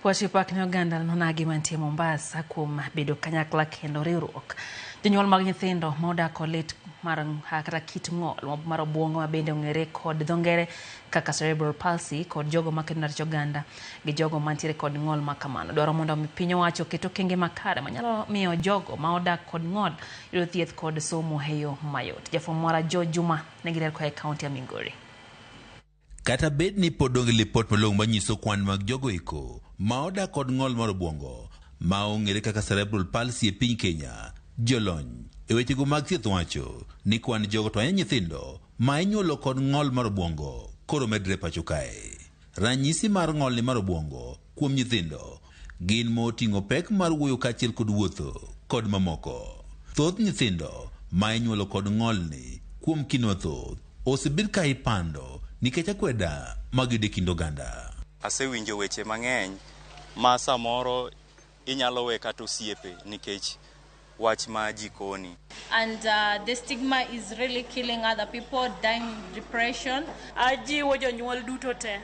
Wachi pak ne oganda nonagi mantie Mombasa kuom bedo kanyakla kendo riwruok. Jonyuol mag nyithindo ma odak kod lit mar kata kit ng'ol mar obuongo ma bende ong'ere kod dho ngere kaka cerebral palsy kod jogo makedo ne ratich oganda gi jogo mantiere kod ng'ol ma kamano dwaro mondo mi piny owacho oket okenge makare manyalo miyo jogo ma odak kod ng'ol yudo thieth kod somo e yo mayot. Jafwambo mara George Juma nigi ler koa e kaunti ya Migori. Kata bed ni pod onge lipot malong'o manyiso kwan mag jogo eko ma odak kod ng'ol mar obuongo ma ong'ere kaka cerebral palsy e piny Kenya, jolony e wechego mag thieth wacho ni kwan jogo to ahinya nyithindo ma inyuolo kod ng'ol mar obuongo koro medre pacho kae. Ranyisi mar ng'olni mar obuongo kuom nyithindo gin moting'o pek mar wuoyo kaachiel kod wuotho kod mamoko. Thoth nyithindo ma inyuolo kod ng'olni kuom kinde mathoth osebed ka ipando nikech akweda magiyudo e kind oganda. Asewinjo weche mang'eny ma samoro inyalo we kata osiepe nikech wach ma jikoni. And the stigma is really killing other people, dying depression. Ajiwo jonyuol duto te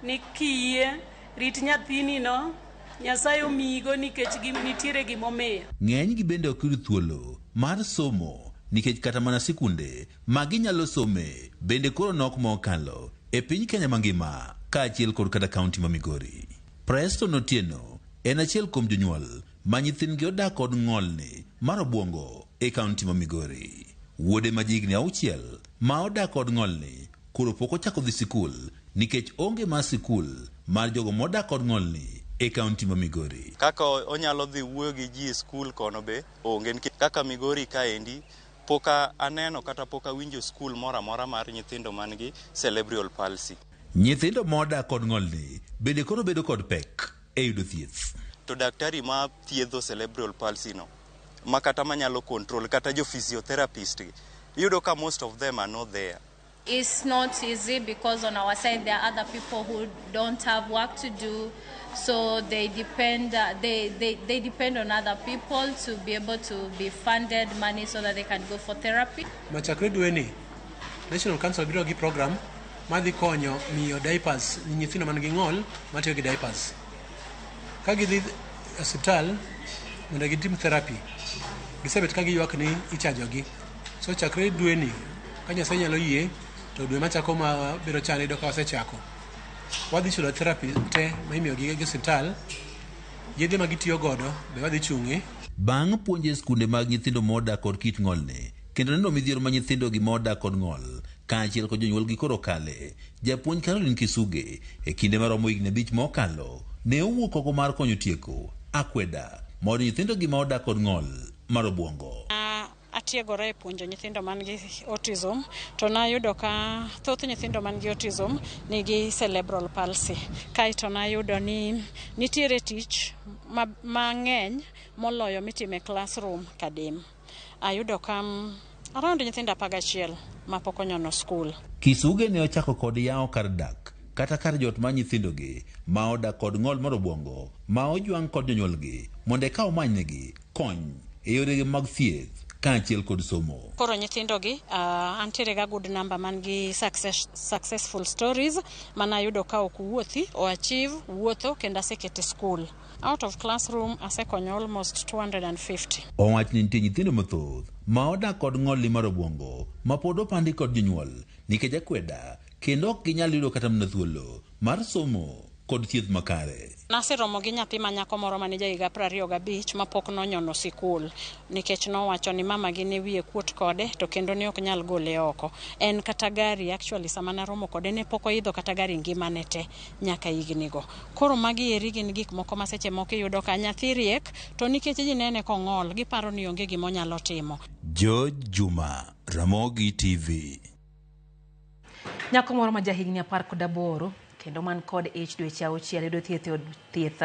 ni kiyie rit nyathini no Nyasaye omiyigo nikech nitiere gimomiyo. Ng'enygi bende ok yud thuolo mar somo nikech kata mana sikunde ma ginyalo some bende koro nok ma okalo e piny Kenya mangima kaachiel kod kata kaunti ma Migori. Preston Otieno en achiel kuom jonyuol ma nyithindgi odak kod ng'olni mar obuongo e kaunti ma Migori. Wuode ma jahigni 6 ma odak kod ng'olni koro pok ochako dhi sikul nikech onge mar sikul mar jogo modak kod ng'olni e kaunti ma Migori. Kaka onyalo dhi wuoyo gi ji e skul kono be onge nikech kaka Migori kaendi pok aneno kata pok awinjo skul moro amora mar nyithindo man gi cerebral palsy. Nyithindo modak kod ng'olni bende koro bedo kod pek e yudo thieth. To daktari ma thiedho cerebral palsy no ma kata manyalo control kata jo physiotherapist gi iyudo ka most of them are not there. It's not easy because on our side there are other people who don't have work to do, so they depend they depend on other people to be able to be funded money so that they can go for therapy. Machakre dweni, National Council biro gi program madhi konyo miyo diapers nyithindo man gi ng'ol matiyo gi diapers. Ka gidhi osiptal mondo gitim therapy, gisebet ka giywak ni ichajogi. So chakre dweni, ka Nyasaye nyalo yie, to dwe machako ma biro chano yudo ka wasechako. Wadhi chulo therapy te ma imiyogi gi osiptal, yedhe ma gitiyo godo be wadhi chung'e. Bang' puonjo e skunde mag nyithindo modak kod kit ng'olni kendo neno midhiero ma nyithindo gi modak kod ng'ol kaachiel kod jonyuolgi koro kale, japuonj Caroline Kisuge e kinde maromo higni 5 mokalo ne owuok oko mar konyo tieko akweda mondo nyithindo gi ma odak kod ng'ol mar obuongo. Atiegora e puonjo nyithindo man gi autism to nayudo ka thoth nyithindo man gi autism nigi cerebral palsy. Kaeto nayudo ni nitiere tich mang'eny moloyo mitime classroom kadim. Ayudo ka around nyithindo 11 mapok onyono skul. Kisuge ne ochako kod yawo kar dak kata kar jot mar nyithindogi ma odak kod ng'ol mar obuongo ma ojwang' kod jonyuolgi mondo eka omanynegi kony e yoregi mag thieth kaachiel kod somo. Koro nyithindogi antiere ga good number man gi successful stories manayudo ka ok wuothi o achieve wuotho kendo asekete school. Out of classroom asekonyo almost 250. Owach ni nitie nyithindo mathoth ma odak kod ng'olni mar obuongo ma pod opandi kod jonyuol nikech akweda kendo ok ginyal yudo kata mana thuolo mar somo kod thieth makare. Naseromo gi nyathi ma nyako moro mane jahiga 25 mapok nonyono sikul nikech nowacho ni mama gi ne wiye kuot kode to kendo ne ok nyal gole oko. En kata gari actually sama naromo kode ne pok oidho kata gari ngimane te nyaka higni go. Koro magi eri gin gik moko ma seche moko iyudo ka nyathi riek to nikech ji nene kong'ol giparo ni onge gima onyalo timo. George Juma, Ramogi TV. Nyako moro ma jahigni 18 kendo man kod ich dweche 6 yudo thieth e od thieth.